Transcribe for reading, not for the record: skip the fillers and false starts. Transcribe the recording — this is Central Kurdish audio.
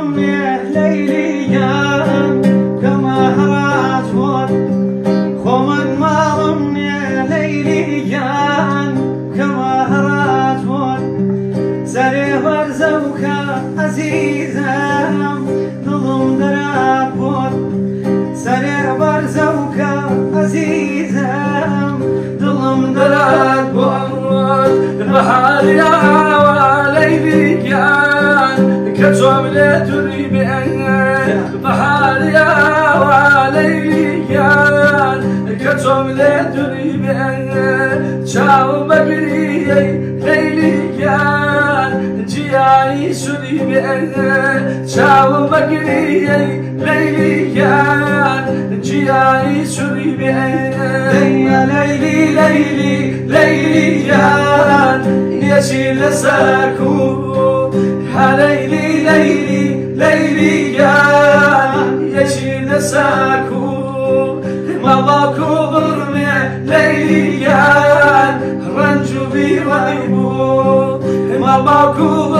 ماڵم نێ لەیلی گیان کەمە هەڕاج بۆت. خۆ من ماڵم نێ لەیلی گیان کەمە هەڕاج بۆت. سەرێ بەرزەوکە ئەزیزم دڵم دەرات بۆت. سەرێ بەرزەوکە ئەزیزم دڵم دەرات بۆت. بەهاری ئاوا لەیلی گیان کە چۆم لێ دووری بێ، بەهاری ئاوا لەیلی گیان کە چۆم لێ دووری بێ، چاوم بەگریەی لەیلی گیان جیایی سوری بێ، چاوم بەگریەی لەیلی گیان جیایی سوری بێ. دەیە لەیلی لەیلی لەیلی گیان یەچی لەسەر کوو. ها لەیلی لەیلی لەیلی گیان یەچی لەسەر کوو. ماڵاکو بڕمێ لەیلی گیان ڕەنج و بیوەی بوو. ماڵاکو.